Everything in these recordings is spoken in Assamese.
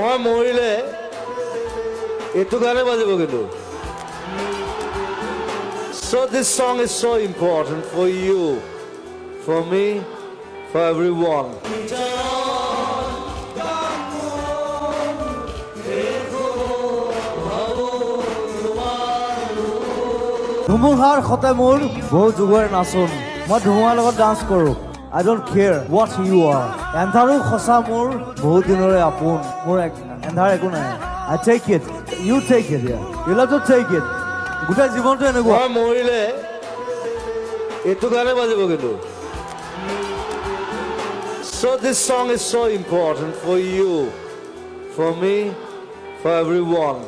মই মৰিলে এইটো গানে বাজিব কিন্তু। So this song is so important for you, for me, for everyone. ধুমুহাৰ সতে মোৰ বহু যুগৰে নাচোন, মই ধুমুহাৰ লগত ডান্স কৰোঁ। I don't care what you are. এন্ধাৰো সঁচা মোৰ বহুত দিনৰে আপোন, মোৰ এন্ধাৰ একো নাই। I take it, you take it, you love to take it. গোটেই জীৱনটো এনেকুৱা। মই মৰিলে এইটো গানে বাজিব কিন্তু। So this song is so important for you, for me, for everyone.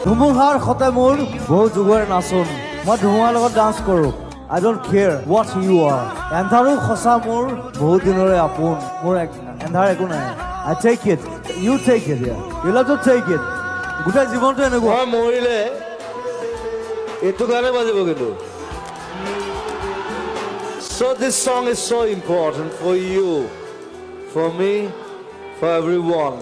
ধুমুহাৰ সতে মোৰ বহু যুগৰে নাচোন, মই ধুমুহাৰ লগত ডান্স কৰোঁ। I don't care what you are. এন্ধাৰো সঁচা মোৰ বহুত দিনৰে আপোন, মোৰ এন্ধাৰ একো নাই। I take it, you take it, you love to take it. গোটেই জীৱনটো এনেকুৱা। মই মৰিলে এইটো গানে বাজিব কিন্তু। So this song is so important for you, for me, for everyone.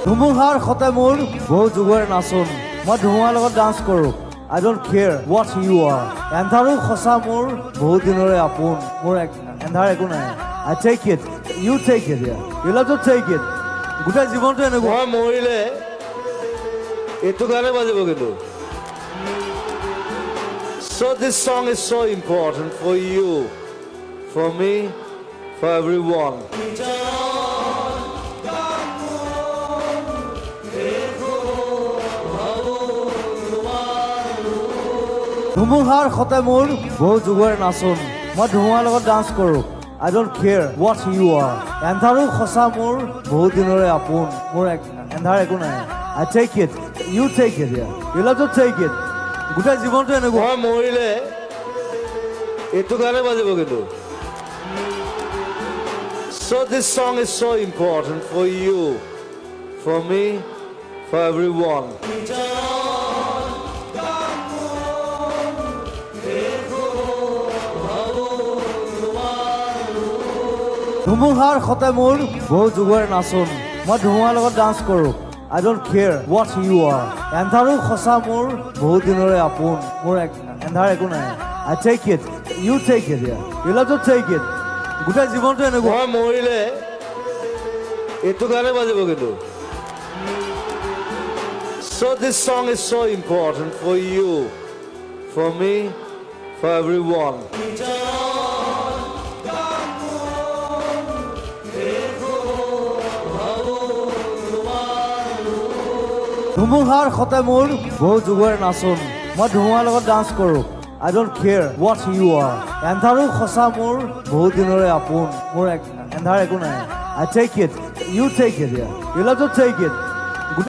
ধুমুহাৰ সতে মোৰ বহু যুগৰে নাচোন, মই ধুমুহাৰ লগত ডান্স কৰোঁ। I don't care what you are. এন্ধাৰো সঁচা মোৰ বহুত দিনৰে আপোন, মোৰ এন্ধাৰ একো নাই। I take it, you take it, you love to take it. গোটেই জীৱনটো এনেকুৱা। মই মৰিলে এইটো গানে বাজিব কিন্তু। So this song is so important for you, for me, for everyone. ধুমুহাৰ সতে মোৰ বহু যুগৰে নাচোন, মই ধুমুহাৰ লগত ডান্স কৰোঁ। I don't care what you are. এন্ধাৰো সঁচা মোৰ বহুত দিনৰে আপোন, মোৰ এন্ধাৰ একো নাই। I take it, you take it, you love to take it. গোটেই জীৱনটো এনেকুৱা। মই মৰিলে এইটো গানে বাজিব কিন্তু। So this song is so important for you, for me, for everyone. ধুমুহাৰ সতে মোৰ বহু যুগৰে নাচোন, মই ধুমুহাৰ লগত ডান্স কৰোঁ। I don't care what you are. এন্ধাৰো সঁচা মোৰ বহুত দিনৰে আপোন, মোৰ এন্ধাৰ একো নাই। I take it, you take it, you love to take it. গোটেই জীৱনটো এনেকুৱা। মই মৰিলে এইটো গানে বাজিব কিন্তু। So this song is so important for you, for me, for everyone. ধুমুহাৰ সতে মোৰ বহু যুগৰে নাচোন, মই ধুমুহাৰ লগত ডান্স কৰোঁ। I don't care what you are. এন্ধাৰো সঁচা মোৰ বহুত দিনৰে আপোন, মোৰ এন্ধাৰ একো নাই। I take it, you take it, you love to take it.